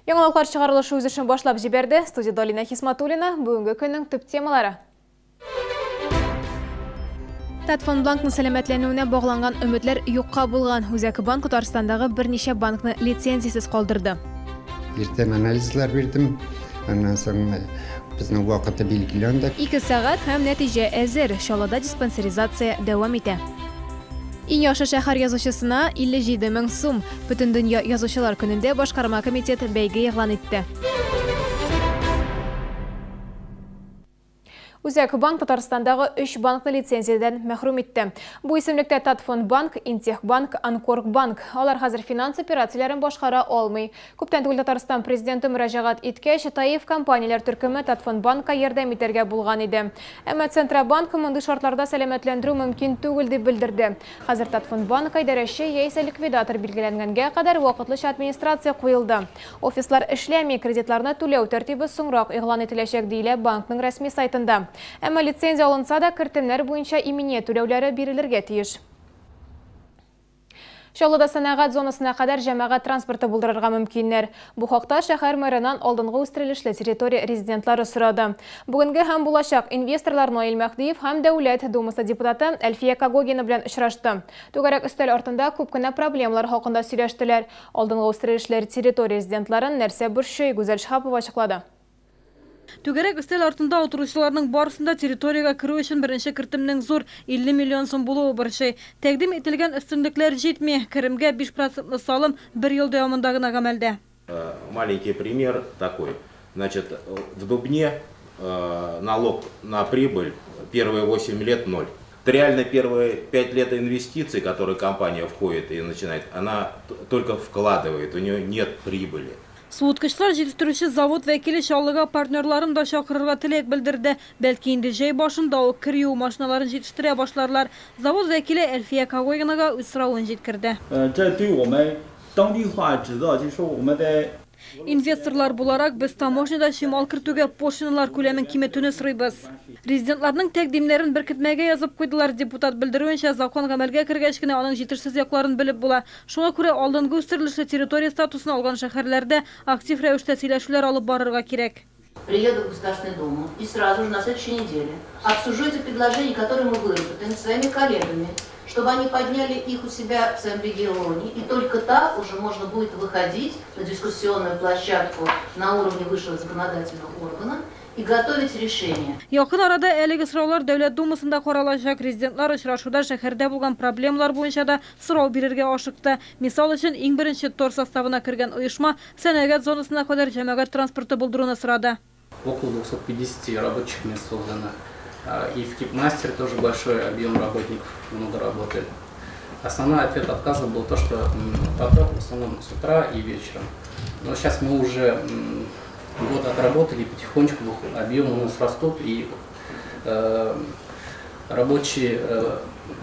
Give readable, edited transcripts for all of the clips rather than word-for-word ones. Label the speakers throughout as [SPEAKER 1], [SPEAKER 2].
[SPEAKER 1] Яңалыклар чыгарылышы үз эшен башлап җибәрде. Студиядә Алинә Хисматуллина. Бүгенге көннең төп темалары. Татфондбанкның сәламәтләнүенә багланган өметләр юкка булган. Үзәк банк Татарстандагы берничә банкны лицензиясез калдырды.
[SPEAKER 2] Иртән анализлар бирдем. Аннан соң безнең вакыты билгеләнде.
[SPEAKER 1] Ике сәгать һәм нәтиҗә әзер. Чаллыда диспансеризация дәвам итә. Иң яхшы шәһәр язучысына 57 мең сум. Бөтендөнья язучылар көнендә башкарма комитет бәйге игълан итте. Үзәк банк Татарстандагы өч банкны лицензиядән мәхрүм итте. Бу исемлектә Татфондбанк, Интехбанк, Анкоргбанк. Алар хәзер финанс операцияләрен башкара алмый. Күптән түгел Татарстан Президенты мөрәҗәгать иткәч, ТАИФ компанияләр төркеме Татфондбанкка ярдәм итәргә булган иде. Әмма Центробанк мондый шартларда сәламәтләндерү мөмкин түгел дип белдерде. Хәзер Татфондбанкка идарәче яисә ликвидатор билгеләнгәнгә кадәр вакытлыча администрация куелды. Офислар эшләми, кредитларны түләү тәртибе соңрак игълан ителәчәк, диелә банкның рәсми сайтында. Әмма лицензия алынса да, кертемнәр буенча иминият түләүләре бирелергә тиеш. Чаллыда сәнәгать зонасына кадәр җәмәгать транспорты булдырырга мөмкиннәр. Бу хакта шәһәр мэрынан алдынгы үстерелешле территория резидентлары сорады. Бүгенге һәм булачак инвесторлар Наил Мәһдиев һәм Дәүләт Думасы депутаты Әлфия Когогина белән очрашты. Түгәрәк өстәл артында күп кенә проблемалар хакында сөйләштеләр. Алдынгы үстерелешле территория резидентларын нәрсә борчый, Гүзәл Шиһапова ачыклады.
[SPEAKER 3] Түгәрәк өстәл артында утыручыларның барысын да территориягә керү өчен беренче кертемнең зур, 50 миллион сум булуы борчый. Тәкъдим ителгән өстенлекләр җитми, керемгә 5 процентлы салым бер ел дәвамында гына гамәлдә.
[SPEAKER 4] Маленький пример такой. Значит, в Дубне налог на прибыль первые 8 лет ноль. Реально первые 5 лет инвестиций, которые компания входит и начинает, она только вкладывает, у нее нет прибыли.
[SPEAKER 3] Суыткычлар җитештерүче завод вәкиле Чаллыга партнерларын да чакырырга теләк белдерде. Бәлки инде җәй башында ук кер юу машиналарын җитештерә башларлар. Завод вәкиле Әлфия Когогинага үз соравын җиткерде. Инвесторлар буларак, без таможняда чимал кертүгә пошлиналар күләмен киметүне сорыйбыз. Резидентларның тәкъдимнәрен беркетмәгә язып куйдылар. Депутат белдерүенчә, закон гамәлгә кергәч кенә аның җитешсез якларын белеп була. Шуңа күрә алдынгы үстерелешле территория статусын алган шәһәрләрдә актив рәвештә сөйләшүләр алып барырга кирәк.
[SPEAKER 5] Приеду в Государственную Думу и сразу же на следующей неделе обсужу эти предложения, которые мы выработаем с своими коллегами, чтобы они подняли их у себя в своем регионе, и только так уже можно будет выходить на дискуссионную площадку на уровне высшего законодательного органа и готовить решения.
[SPEAKER 3] Якын арада әлеге сораулар Дәүләт Думасында каралачак. Резидентлар очрашуда шәһәрдә булган проблемалар буенча да сорау бирергә ашыкты. Мисал өчен, иң беренче тор составына кергән оешма сәнәгать зонасына кадәр җәмәгать транспорты булдыруны сорады.
[SPEAKER 6] Около 250 рабочих мест создано. И в Кипмастере тоже большой объем работников, много работает. Основной ответ отказа был то, что поток в основном с утра и вечером. Но сейчас мы уже год отработали, потихонечку объем у нас растут, и рабочее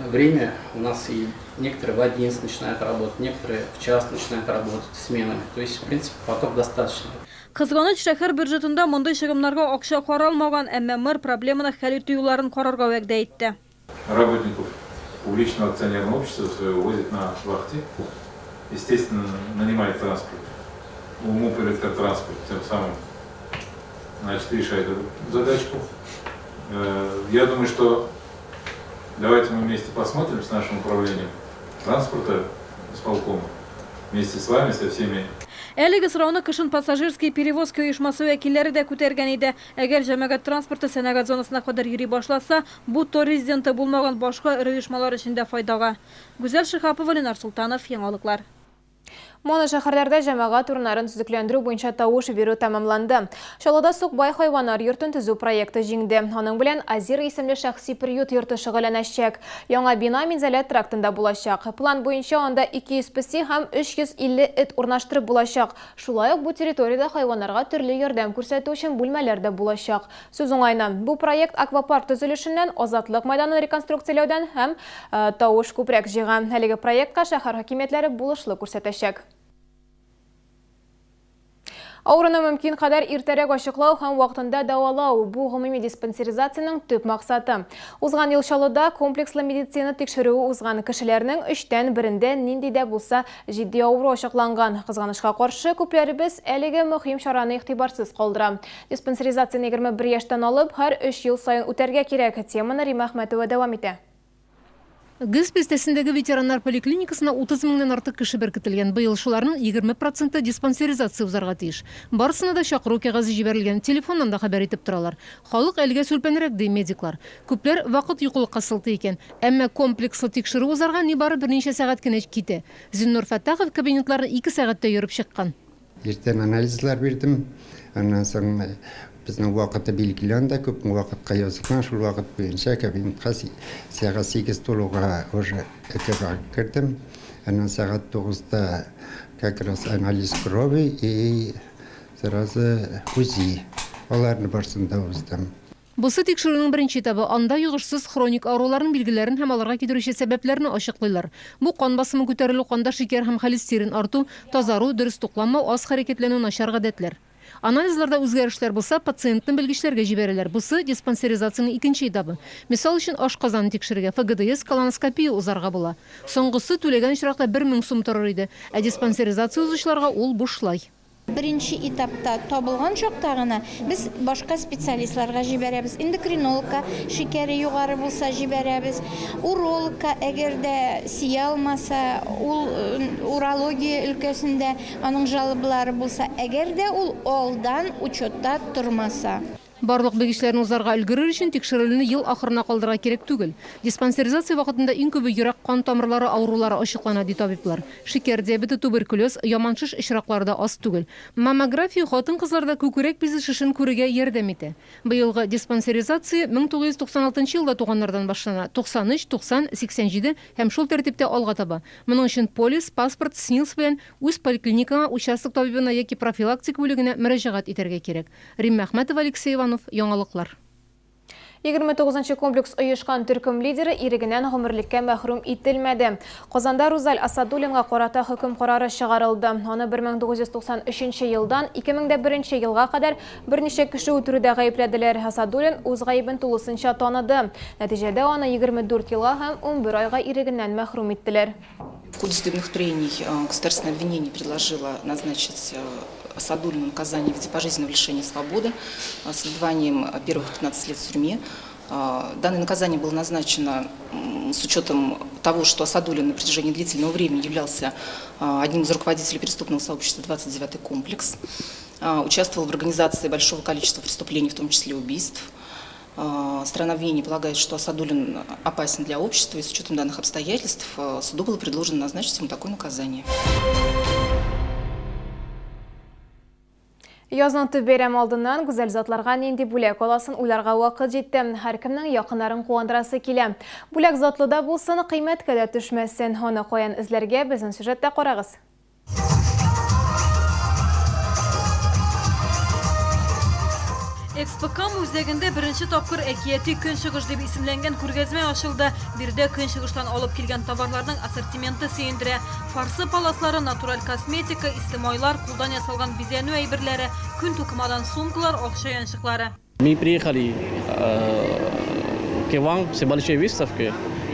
[SPEAKER 6] время у нас и некоторые в 11 начинают работать, некоторые в час начинают работать сменами. То есть, в принципе, поток достаточный.
[SPEAKER 3] Кызганыч, шәһәр бюджетында мондый чыгымнарга акча каралмаган, әмма мэр проблеманы хәл итү юлларын карарга вәгъдә итте.
[SPEAKER 7] Работников публичного акционерного общества своего возит на вахте, естественно, нанимает транспорт. УМУП электротранспорт тем самым, значит, решает эту задачку. Я думаю, что давайте мы вместе посмотрим с нашим управлением транспорта исполкома, вместе с вами, со всеми.
[SPEAKER 3] Әлеге сорауны кышын Пассажирские перевозки оешмасы вәкилләре дә күтәргән иде. Әгәр җәмәгать транспорты сәнәгать зонасына кадәр йөри башласа, бу тор резиденты булмаган башка эре оешмалар өчен дә файдага. Гүзәл Шиһапова, Ленар Солтанов, Яңалыклар.
[SPEAKER 1] Моношәһәрләрдә җәмәгать урыннарын төзекләндерү буенча тавыш бирү тәмамланды. Чаллыда Сукбай хайваннар йортын төзү проекты җиңде. Аның белән Азира исемле шәхси приют йорты шөгыльләнәчәк. Яңа бина Минзәлә трактында булачак. План буенча анда 200 песи һәм 350 эт урнаштырып булачак. Шулай ук бу территориядә хайваннарга төрле ярдәм күрсәтү өчен бүлмәләр дә булачак. Сүз уңаеннан, бу проект аквапарк төзелешеннән, Азатлык мәйданын реконструкцияләүдән һәм тавыш күбрәк җыйган. Әлеге проектка шәһәр хакимиятләре булышлык күрсәтәчәк. Авыруны мөмкин кадәр иртәрәк ачыклау һәм вакытында дәвалау, бу гомуми диспансеризациянең төп максаты. Узган ел Чаллыда комплекслы медицина тикшерүе узган кешеләрнең өчтән берендә нинди дә булса җитди авыру ачыкланган. Кызганычка каршы, күпләребез әлеге мөһим чараны игътибарсыз калдыра. Диспансеризацияне 21 яшьтән алып, һәр өч ел саен үтәргә кирәк. Теманы Римма Әхмәтова дәвам итә.
[SPEAKER 3] ГЭС бистәсендәге ветераннар поликлиникасына 30 меңнән артык кеше беркетелгән. Быел шуларның 20 проценты диспансеризация узарга тиеш. Барысына да чакыру кәгазе җибәрелгән, телефоннан да хәбәр итеп торалар. Халык әлегә сүлпәнрәк, ди медиклар. Күпләр вакыт юклыкка сылтый икән. Әмма комплекслы тикшерү узарга нибары берничә сәгать кенә китә. Зиннур Фәттахов кабинетларны ике сәгатьтә йөреп чыккан.
[SPEAKER 2] Иртән анализлар бирдем. Аннан соң безнең вакыты билгеләнде, күпме вакытка язылган, шул вакыт буенча кабинетка сәгать 8 тулуга уже ЭКГ кердем. Аннан сәгать 9-да как раз анализ крови и сразу УЗИ. Аларны барсын да уздым.
[SPEAKER 3] Бусы тикшерүнең беренче этабы. Анда йогышсыз хроник авыруларның билгеләрен һәм аларга китерүче сәбәпләрне ачыклыйлар. Бу кан басымы күтәрелү, канда шикәр һәм холестерин арту, тазару, дөрес тукланмау, аз хәрәкәтләнү, начар гадәтләр. Анализларда үзгәрешләр булса, пациентны белгечләргә җибәрәләр. Бусы, диспансеризациянең икенче этабы. Мисал өчен, ашказанын тикшерергә, ФГДС, колоноскопия узарга була. Соңгысы, түләгән очракта, 1000 сум торыр иде. Ә диспансеризация узучыларга ул бушлай.
[SPEAKER 8] Беренче этапта табылган чакта гына без башка специалистларга җибәрәбез. Эндокринологка шикәре югары булса җибәрәбез. Урологка, әгәр дә сия алмаса, ул урология өлкәсендә аның жалобалары булса, әгәр дә ул алдан учетта тормаса.
[SPEAKER 3] Барлык белгечләрне узарга өлгерер өчен тикшерелүне ел ахырына калдырырга кирәк түгел. Диспансеризация вакытында иң күбе йөрәк-кан тамырлары авырулары ачыклана, ди табиблар. Шикәр диабеты, туберкулез, яман шеш очраклары да аз түгел. Маммография хатын-кызларда күкрәк бизе шешен күрергә ярдәм итә. Быелгы диспансеризация 1996 елда туганнардан башлана, 93, 90, 87 һәм шул тәртиптә алга таба. Моның өчен полис, паспорт, СНИЛС белән үз поликлиникаңа, участок табибына яки профилактика бүлегенә мөрәҗәгать итәргә кирәк. Римма Әхмәтова, Алексей Иванов, Яңалыклар.
[SPEAKER 1] 29 нчы комплекс оешкан төркем лидеры ирегеннән гомерлеккә мәхрүм ителмәде. Казанда Рузаль Асадуллинга карата хөкем карары чыгарылды. Аны 1993 елдан 2001 елга кадәр берничә кеше үтерүдә гаепләделәр. Асадуллин үз гаебен тулысынча таныды. Нәтиҗәдә аны 24 елга һәм 11 айга ирегеннән мәхрүм иттеләр.
[SPEAKER 9] В ходе судебных трений государственное обвинение предложило назначить Асадуллину наказание в виде пожизненного лишения свободы с отбыванием первых 15 лет в тюрьме. Данное наказание было назначено с учетом того, что Асадуллин на протяжении длительного времени являлся одним из руководителей преступного сообщества 29-й комплекс, участвовал в организации большого количества преступлений, в том числе убийств. Сторона обвинения полагает, что Асадуллин опасен для общества, и с учетом данных обстоятельств суду было предложено назначить ему такое наказание.
[SPEAKER 1] Язның төп бәйрәме алдыннан гүзәл затларга нинди бүләк аласын уйларга вакыт җитте. Һәркемнең якыннарын куандырасы килә. Бүләк затлы да булсын, кыйммәткә дә төшмәсен. Аны каян эзләргә, безнең сюжетта карагыз.
[SPEAKER 3] Экспокам үзәгендә беренче тапкыр Әкияти көнчыгыш дип исемләнгән күргәзмә ачылды. Биредә көнчыгыштан алып килгән товарларның ассортименты сөендерә. Фарсы паласлары, натураль косметика, исле майлар, кулдан ясалган бизәнү әйберләре, күн тукымадан сумкалар, акча янчыклары.
[SPEAKER 10] Мы приехали к вам с большой выставкой.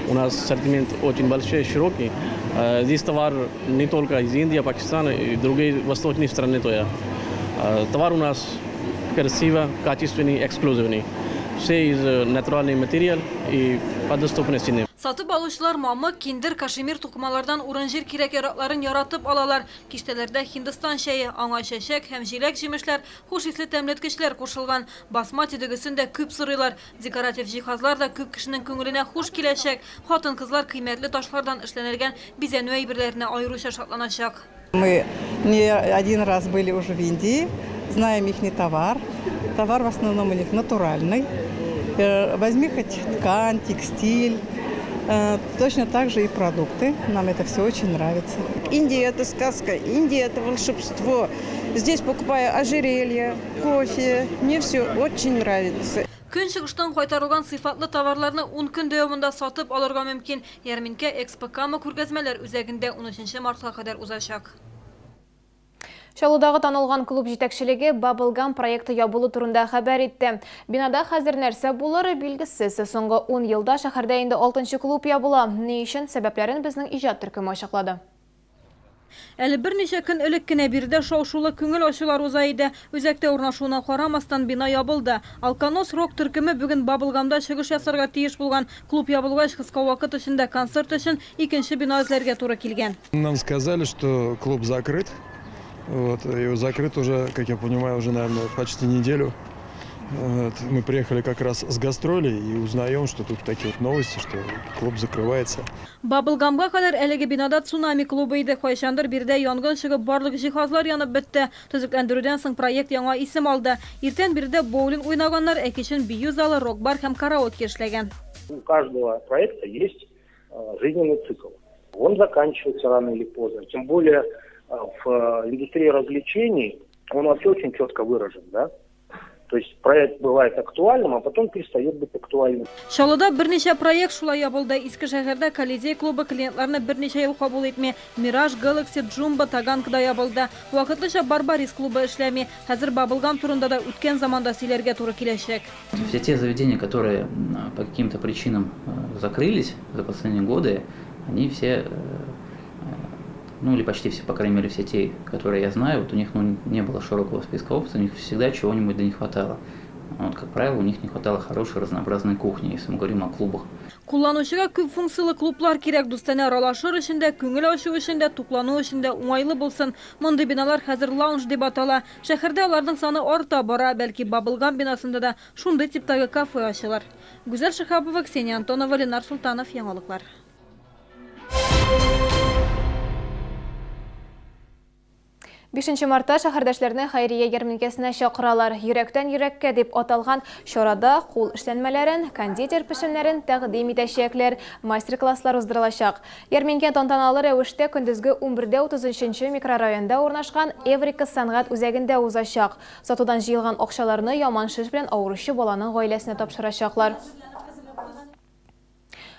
[SPEAKER 10] У нас ассортимент очень большой, широкий. Здесь товар не только из Индии, Пакистана и другие восточные страны. То я. Товар у нас красиво, качественный, эксклюзивный. Все из натуральный материал и по доступной цене.
[SPEAKER 3] Сатып алучылар мамык, киндер, кашемир тукымалардан урын-җир кирәк-яракларын яратып алалар. Киштәләрдә Һиндстан чәе, аңа чәчәк һәм җиләк-җимешләр, Хуш исле тәмләткечләр кушылган басмати дөгесен дә күп сорыйлар. Декоратив җиһазлар да күп кешенең күңеленә хуш киләчәк. Хатын-кызлар кыйммәтле ташлардан эшләнелгән бизәнү әйберләренә аеруча шатланачак.
[SPEAKER 11] Мы не один раз были уже в Индии, знаем ихний товар. Товар в основном у них натуральный. Возьми хоть ткань, текстиль, точно так же и продукты. Нам это все очень нравится.
[SPEAKER 12] Индия – это сказка, Индия – это волшебство. Здесь покупаю ожерелье, кофе. Мне все очень нравится.
[SPEAKER 3] Көнчыгыштан кайтарылган сыйфатлы товарларны ун көн дәвамында сатып алырга мөмкин. Ярминкә Экспо Кама күргәзмәләр үзәгендә унөченче мартка кадәр узачак.
[SPEAKER 1] Чаллыдагы танылган клуб җитәкчелеге Bubble Gum проекты ябылу турында хәбәр итте. Бинада хәзер нәрсә булыр, билгесез. Соңгы ун елда шәһәрдә инде алтынчы клуб ябыла. Ни өчен? Сәбәпләрен безнең иҗат төркеме ачыклады.
[SPEAKER 3] Әле берничә көн элек кенә биредә шау-шулы күңел ачулар уза иде. Үзәктә урнашуына карамастан, бина ябылды. Алконос рок-төркеме бүген Баблгамда чыгыш ясарга тиеш булган. Клуб ябылгач, кыска вакыт эчендә концерт өчен икенче бина эзләргә туры килгән.
[SPEAKER 13] Нам сказали, что клуб закрыт. Вот, и закрыт уже, как я понимаю, уже, наверное, почти неделю. Вот, мы приехали как раз с гастролей и узнаем, что тут такие вот новости, что клуб закрывается.
[SPEAKER 3] Баблгамга кадәр әлеге бинада Цунами клубы иде. Кайчандыр биредә янгын чыгып, барлык җиһазлар янып бетте. Төзекләндерүдән соң проект яңа исем алды. Иртән биредә боулинг уйнаганнар, ә кичен бию залы, рок-бар һәм караоке эшләгән.
[SPEAKER 14] У каждого проекта есть жизненный цикл. Он заканчивается рано или поздно. Тем более в индустрии развлечений он вообще очень четко выражен, да? То есть проект бывает актуальным, а потом перестает быть актуальным.
[SPEAKER 3] Чаллыда берничә проект шулай ябылды. Иске шәһәрдә Колизей клубы клиентларны берничә ел кабул итми. Мираж, Galaxy, Джумбо, Таганка да ябылды. Вакытлыча Барбарис клубы эшләми. Хәзер Баблгам турында да үткән заманда сөйләргә туры киләчәк.
[SPEAKER 15] Все те заведения, которые по каким-то причинам закрылись за последние годы, они все, ну или почти все, по крайней мере, все те, которые я знаю, вот у них ну, не было широкого списка опций, у них всегда чего-нибудь да не хватало. Вот, как правило, у них не хватало хорошей разнообразной кухни, если мы говорим о клубах.
[SPEAKER 3] Кулланучыга күп функцияле клублар кирәк, дустанә аралашыр өчен дә, күңел ачу өчен дә, туклану өчен дә уңайлы булсын. Мондый биналар хәзер лаунж дип атала. Шәһәрдә аларның саны арта бара, бәлки Баблгам бинасында да шундый типтагы кафе ачылыр. Гүзәл Шиһапова, Ксения Антонова, Ленар Солтанов, Яңалыклар.
[SPEAKER 1] Бишенче мартта шәһәрдәшләрне хәйрия ярминкәсенә чакыралар. Йөрәктән йөрәккә дип аталган чарада кул эшләнмәләрен, кондитер пешемнәрен тәкъдим итәчәкләр, мастер-класслар уздырылачак. Ярминкә тантаналы рәвештә көндезге унбердә 33 нче микрорайонда урнашкан Эврика сәнгать үзәгендә узачак. Сатудан җыелган акчаларны яман шеш белән авыручы баланың гаиләсенә тапшырачаклар.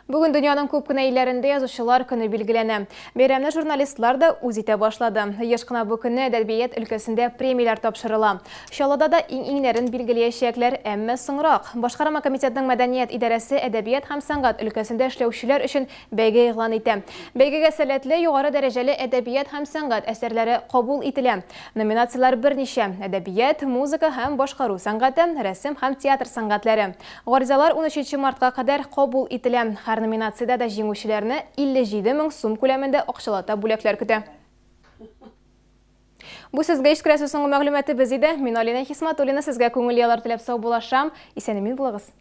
[SPEAKER 1] Бүген дөньяның күп кенә илләрендә язучылар көне билгеләнә. Бәйрәмне журналистлар да үз итә башлады. Еш кына бу көнне әдәбият өлкәсендә премияләр тапшырыла. Чаллыда да иң-иңнәрен билгелиячәкләр, әмма соңрак. Башкарма комитетның мәдәният идарәсе әдәбият һәм сәнгать өлкәсендә эшләүчеләр өчен бәйге игълан итә. Бәйгегә сәләтле, югары дәрәҗәле әдәбият һәм сәнгать әсәрләре кабул ителә. Номинацияләр берничә, әдәбият, музыка һәм башкару сәнгате, рәсем һәм театр сәнгатьләре. Гаризалар унөченче мартка кадәр кабул ителә. Һәр номинациядә дә җиңүчеләрне 57 мең сум күләмендә акчалата бүләкләр көтә. Бу сезгә җиткерәсе соңгы мәгълүматыбыз иде. Мин Алинә Хисматуллина сезгә күңелле яллар теләп саубуллашам. Исән-имин булыгыз!